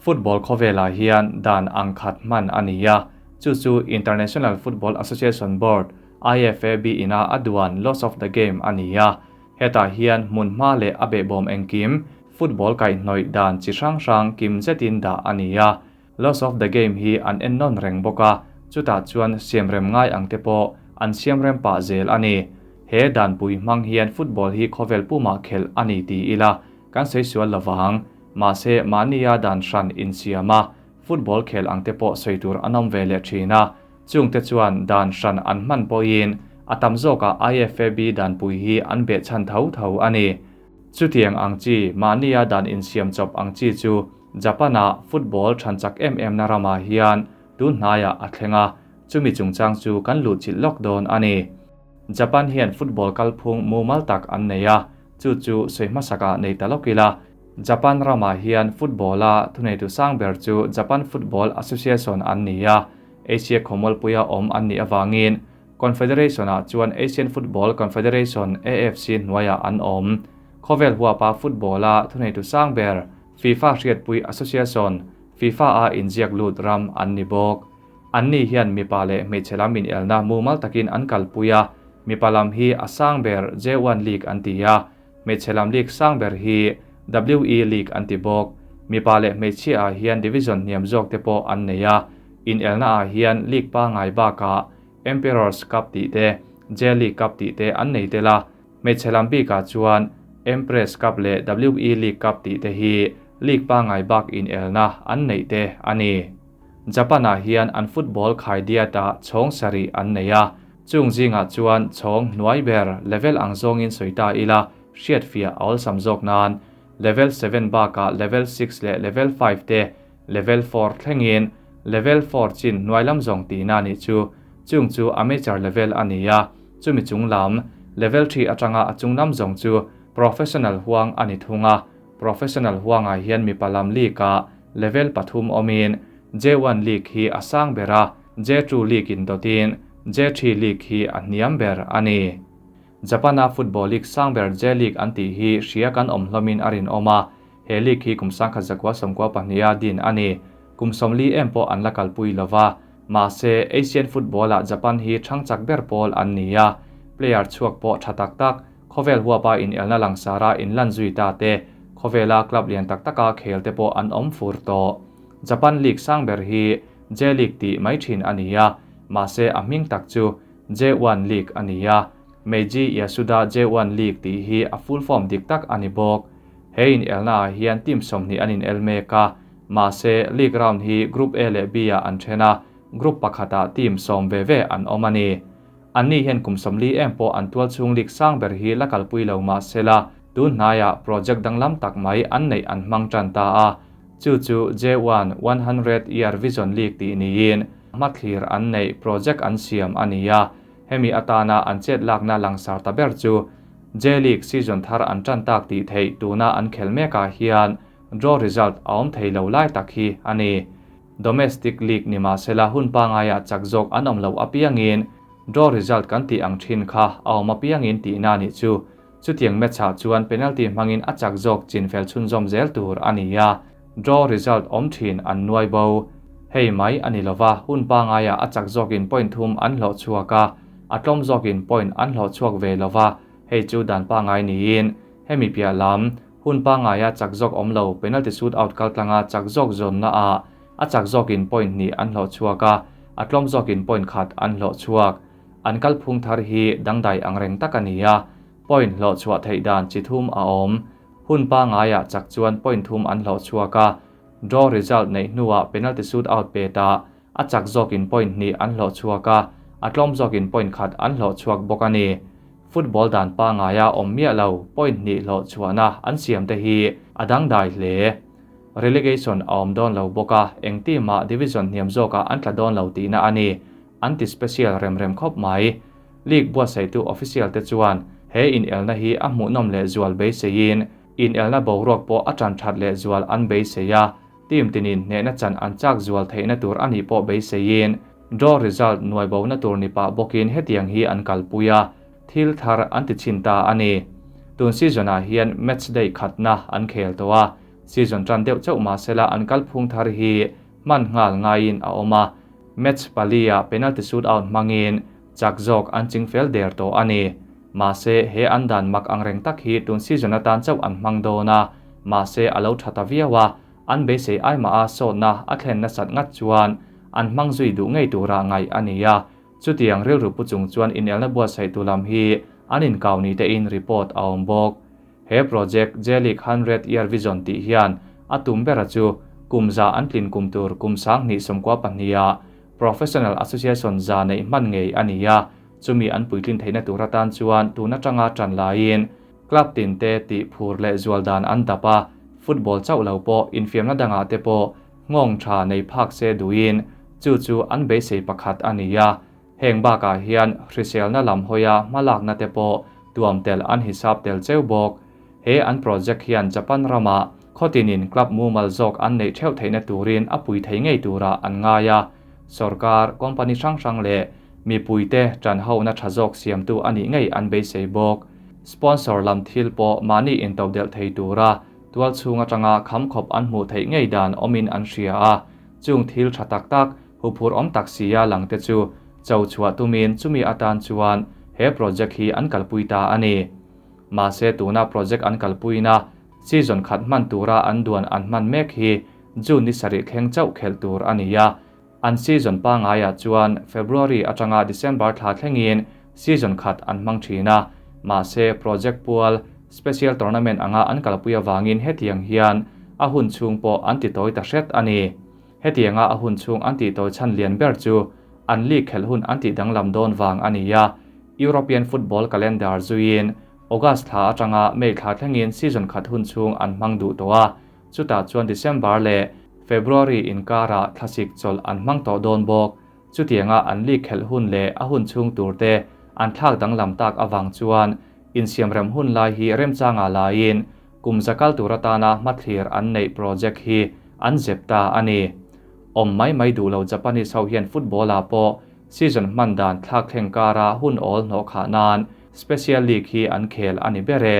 Football khawvelah hian dan ang khat hman a ni a, chu chu International Football Association Board, IFAB, ina a duan Laws of the Game a ni a. Hetah hian hmunhma leh a behbawm engkim, football kaihhnawih dan chi hrang hrang kim zetin dah a ni a. Laws of the Game hi an en nawn reng bawk a, chutah chuan siamrem ngai ang te pawh an siamrem pah zel a ni. He danpui hmang hian football hi khawvel pumah khelh a ni ti ila kan sawi sual lovang. Mahse, mahnia dan hran insiam a, football khel ang te pawh sawi tur an awm ve leh thin a, chungte chuan dan hran an hman pawhin a tam zawkah IFAB danpui hi an behchhan tho tho a ni. Chutiang ang chi, mahnia dan insiam chawp ang chi chu Japan-a football than chak em em na ramah hian tun hnaiah a thleng a, chumi chungchang chu kan luhchilh lawk dawn a ni. Japan hian football kalphung mumal tak an nei a, chu chu sawi hmasakah nei ta lawk ila. Japan ramah hian football-a thuneitu sang ber chu Japan Football Association an ni a, Asia khawmualpuia awm an nih avangin Confederation-ah chuan Asian Football Confederation, AFC, hnuaiah an awm. Khawvel huapa football-a thuneitu sang ber FIFA hriatpui association, FIFA-a inziak lut ram an ni bawk. Anni hian mipa leh hmeichhe lam inelna mumal takin an kalpui a, mipa lam hi a sang ber J1 League an ti a, Hmeichhe lam league sang ber hi WE League an ti bawk. Mipa leh hmeichhia ah hian division hniam zawk te pawh an nei a, inelna ah hian league pangngai bakah Emperor's Cup tih te, J League Cup tih te an nei tel a. Hmeichhe lam bikah chuan Empress Cup leh WE League Cup tih te hi league pangngai bak inelna an neih te a ni. Japan ah hian an football khaidiat ah chhawng sarih an nei a, Chung zingah chuan chhawng hnuai ber level ang zawngin sawi ta ila hriatfiah a awlsam zawk nan level seven bakah level six leh level five te level four thlengin level four chin hnuai lam zawng tihna a nih chu. Chung chu amateur level a ni a, chumi chung lam level three atanga a chung lam zawng chu professional huang a ni thung a. Professional huangah hian mipa lam league ah level pathum awmin J1 League hi a sang ber a, J2 League in dawtin J3 League hi a hniam ber a ni. Japan-a football league sang ber J-League an tih hi hria kan awm hlawmin a rinawm a, he league hi kum 1992 a din a ni. Kum 40 em pawh an la kalpui lo va, mahse Asian football-ah Japan hi thang chak ber pawl an ni a, player chhuak pawh tha tak tak, khawvel huapa inelna langsara inlan zui ta te, khawvela club lian tak taka khel te pawh an awm fur tawh. Japan League sang ber hi J-League tih mai thin a ni a, mahse a hming tak chu J1 League a ni a, Meiji Yasuda J1 League tih hi a full form dik tak a ni bawk. He inelna ah hian team 20 an inel mek a, mahse league round hi Group A leh B ah an then a, group pakhatah team sawm ve ve an awm a ni. Anni hian kum 40 em pawh an tualchhung league sang ber hi la kalpui lo mahsela tun hnaiah project danglam tak mai an neih an hmang tan ta a, Chu chu J1 100 Year Vision League tih niin hmathlir an neih project an siam a ni a, hemi atana an chet lakna langsar ta ber chu J-League season thar an tan tak tih theih tuna an khel mekah hian draw result a awm thei lo lai tak hi a ni. Domestic League ni mahsela hun pangaiah chak zawk an awm loh apiangin draw result kan tih ang thin kha a awm apiangin tihna nih chu. Chutiang match-ah chuan penalty hmangin a chak zawk chinfel chhunzawm zel tur a ni a, draw result awm thin an nuai bo. Hei mai a ni lova, hun pangaiah a chak zawkin point thum an hlawh chhuak a, a tlawm zawkin point an hlawh chhuak ve lova, hei chu dan pangai niin hemi piah lam, hun pangaia chak zawk awm lo penalty shoot out kaltlanga chak zawk zawnnaah a chak zawkin point hnih an hlawh chhuak a, a tlawm zawkin point khat an hlawh chhuak. An kalphung thar hi dangdai ang reng tak a ni a, point hlawh chhuah theih dan chi thum a awm. Hun pangaiah chak chuan point thum an hlawh chhuak a, draw result neih hnuah penalty shoot out pe ta a chak zawkin point hnih an hlawh chhuak a, a tlawm zawkin point khat an hlawh chhuak bawk a ni. Football dan pangaia awm miah lo point hnih hlawh chhuahna an siam te hi a dangdai hle. Relegation a awm dawn lo bawk a, eng team ah division hniam zawkah an tla dawn lo tihna a ni. An ti special rem rem khawp mai. League buatsaihtu official te chuan he inelna hi a hmuhnawm leh zual beiseiin inelna boruak pawh a tan that leh zual an beisei a, team tinin hnehna chan an chak zual theihna tur a nih pawh beiseiin draw result nuai bona tur ni pah bawkin hetiang hi an kalpui a, thil thar an ti chhin ta a ni. Tun season ah hian match day khatna an khel tawh a. Season tan deuh chauh mah sela an kalphung thar hi hman nghal ngaiin a awm a, match palia penalty shootout hmangin chak zawk an ching fel der tawh a ni. Mahse, he an dan mak ang reng tak hi tun season atan chauh an hmang dawn a, mahse a lo tha ta viau a, an beisei ai mah a sawtna a thlen nasat ngat chuan an hmang zui duh ngei tura ngaih a ni a. Chutiang rilru pu chung chuan inelna buatsaihtu lam hi an inkau ni tein report a awm bawk. He project J-League 100 Year Vision tih hian a tum bera chu kum za an tlin kum tur kum 2024 ah Professional Association za neih hman ngei a ni a, chumi an puitlin theihna tur atan chuan tun atanga tan laiin club tin te tih phur leh zual dan an dap a, football chauh lo pawh infiamna dangah te pawh ngawng tha nei phak se duin chu chu an beisei pakhat a ni a. Heng bakah hian hriselna lam hawia hmalakna te pawh tuam tel an hisap tel cheu bawk. He an project hian Japan rama khawtinin club mumal zawk an neih theuh theihna turin a pui thei ngei tura an ngai a. Sarkar, company hrang hrang leh mipui te tan ho na tha zawk siamtu ani ngei an beisei bawk. Sponsor lam thil pawh mahni into del thei tura tual chhunga tanga kham khawp an hmu theih ngei dan awmin an hria a. Chung thil tha tak tak huphur awm tak sia lang te chu cho chhuah tumin chumi atan chuan he project hi an kalpui ta ani. Mahse tuna project an kalpuina season khat hman tura an duan an hman mek hi June ni sarih thleng chauh khel tur ani a. An season pa ngaia chuan February atanga December thla thlengin season khat an hmang thina. Mahse project pual special tournament anga an kalpui awangin hetiang hian a hun chung pawh an ti tawi ta hret ani. Hetianga a hun chung an ti tawi chan lian ber chu an league khel hun an ti danglam dawn wang ani a. European football calendar zuin August thla atanga May thla thlengin season khat hun chung an hmang duh tawh a. Chuta chuan December leh February inkara thlasik chawlh an hmang tawh dawn bawk. Chutianga an league khel hun leh a hun chung tur te an thlak danglam tak awang chuan insiam rem hun lai hi remchanga laiin kum zakal tur atana hmathlir an neih project hi an zep ta ani. Awm mai mai duh lo Japanese ho hian football ah pawh season hman dan thlak thleng kara hun awl hnawh khah nan special league hi an khel ani bere.